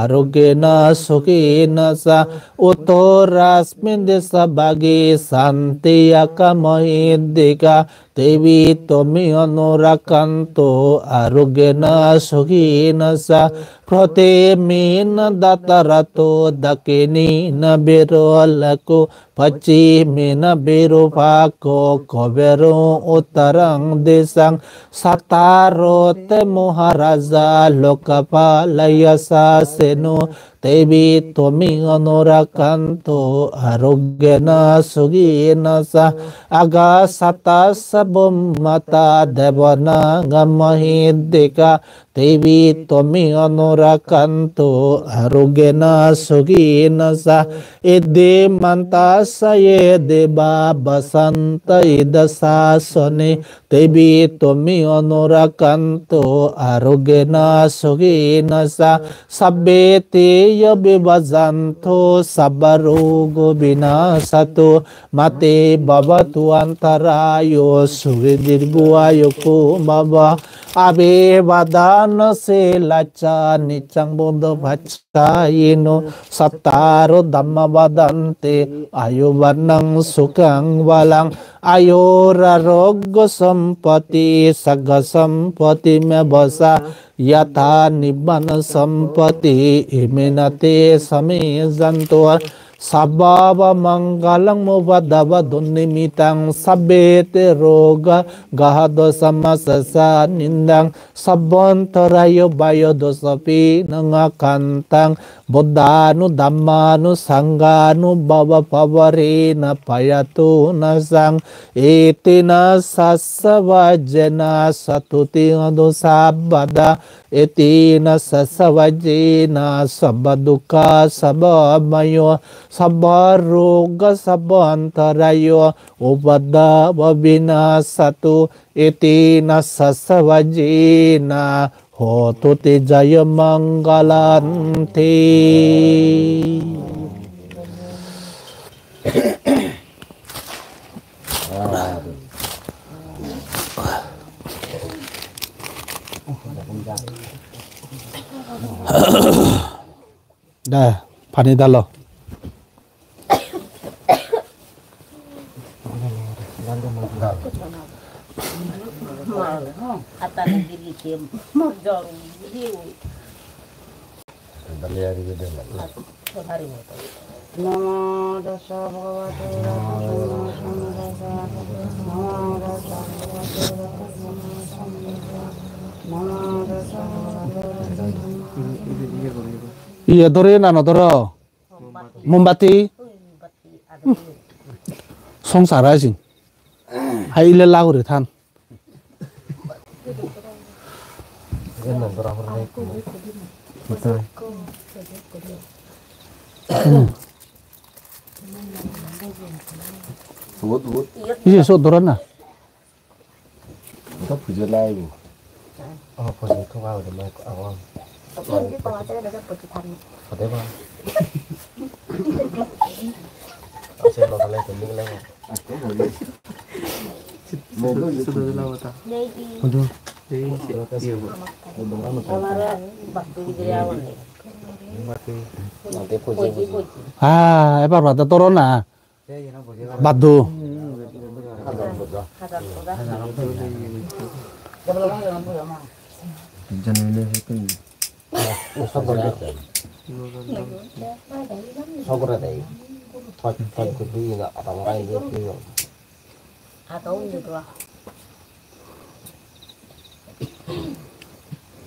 ārogyena sukhena ca. Uttarāsmiṃ desa bhāge santi yakkhā mahiddhikā, te bhikkhū me anurakkhantu ārogyena sukhena ca. Prathamena dhataraṭṭho dakkhiṇena virūḷhako, pacchimena virūpakkho kuvero uttaraṃ disaṃ. Cattāro te mahārājā lokapālā yasassino, te bhikkhū me anurakkhantu ārogyena sukhena ca. Akāsaṭṭhā ca bhummaṭṭhā devā nāgā mahiddhikā, te bhikkhū me anurakkhantu ārogyena sukhena ca. Iddhimanto ca ye devā vasavanto idha sāsane, te bhikkhū me anurakkhantu ārogyena sukhena ca. Sabbe te ca vivacchantu sabbarogo vinassatu, mā te bhavatvantarāyo sukhī dīghāyuko bhava. Abhivādanasīlissa niccaṃ vuḍḍhāpacāyino, cattāro dhammā vaḍḍhanti āyu vaṇṇaṃ sukhaṃ balaṃ. Āyurārogya sampatti sagga sampatti ca, yathā nibbāna sampatti, iminā te samijjhantu. Sabbavamaṅgalaṃ upaddavadunnimittaṃ, sabbe te rogā gāhā dosā mā ca sannidaṃ, sabbantarāyo bāyo dosā pīṇaṃ akantaṃ, buddhānudhammānusaṅghānubhāvapariṇāmā payātu nāsaṃ. Etena saccavajjena sotthi hotu sabbadā, etena saccavajjena sabbadukkhā sabbabhayā sabbarogā sabbantarāyā upaddavā vinassatu. Etena saccavajjena hotu te jayamaṅgalanti. Dah, pani dalo. Atani giri ke mor jor giri. Namo tassa bhagavato arahato sammāsambuddhassa. Namo tassa bhagavato arahato sammāsambuddhassa. Namo tassa bhagavato arahato sammāsambuddhassa. Iye dore na no doro? Mombati. Songsar ai sin. Hai ile lagore than. Iye so dora na. Ito pujo lai bo. Oh, pujo to ba udah mai awan. Ade ba. Ase lo kale pending lai. Ah, ebar bade toro na. Bado.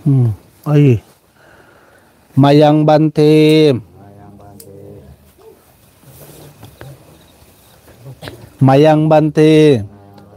Hmm. Ai. Mayang bhante. Mayang bhante.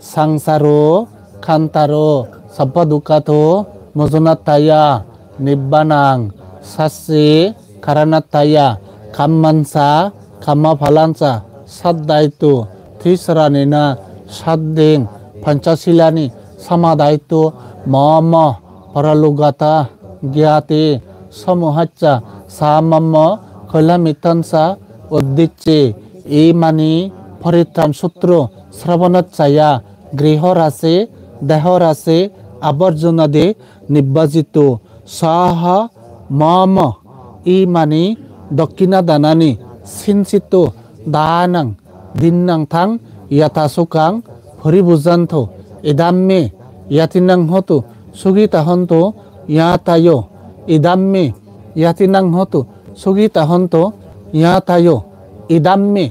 Sangsaro kantaro sabba dukkhato mojanatthaya nibbanang sacchi karanatthaya kammanca kammaphalañca saddhayitu tisaraṇena saddhiṃ pañcasilāni samādayitu mama paralokagata ñāti samuhassa sā mama kalyāṇamittañca uddicche imāni parittāna sutro sravanacchaya grihorase dehorase aborjonādi nibbajito saha mama imāni dakkhiṇadānāni siñcito dānaṃ diṇṇaṃ taṃ yathā sukhaṃ paribhuñjantu. Idam me ñātīnaṃ hotu sukhitā hontu ñātayo. Idam me ñātīnaṃ hotu sukhitā hontu ñātayo. Idam me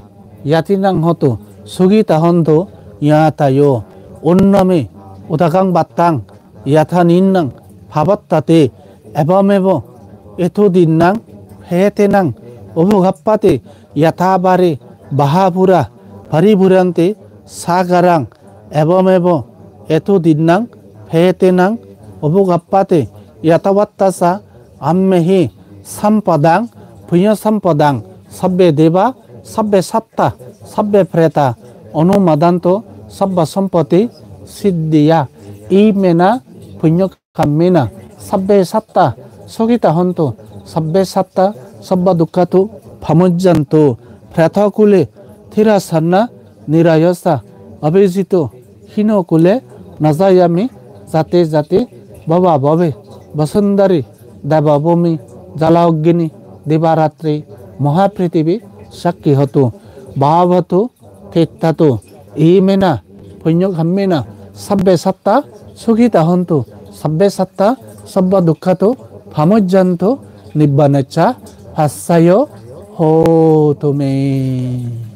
ñātīnaṃ hotu sukhitā hontu ñātayo. Anno me udakaṃ bhattāṃ yathā niṇṇaṃ pavattati. Evameva ito diṇṇaṃ payetenaṃ ubhogappati yathā vārivahā pūrā paripūranti sāgaraṃ. Evameva ito diṇṇaṃ payetenaṃ ubhogappati yathavatthassa amhehi sampadaṃ puññasampadaṃ sabbe devā sabbe sattā sabbe pretā anumodantu sabba sampatti siddhiyā. Imena puññakammena sabbe sattā sukhitā hontu sabbe sattā sabba dukkhato pamujjantu. Pretakule tirasannā nirāyassa abhijito hīnokule najayami jate jate bhave bhave vasundhare devabhūmi jalaggini divaratri mahāprithivi sakkhi hotu. Bhavatu tiṭṭhatu imena puññakammena sabbe sattā sukhitā hontu sabbe sattā sabba dukkhato pamujjantu nibbanassa paccayo hotu me.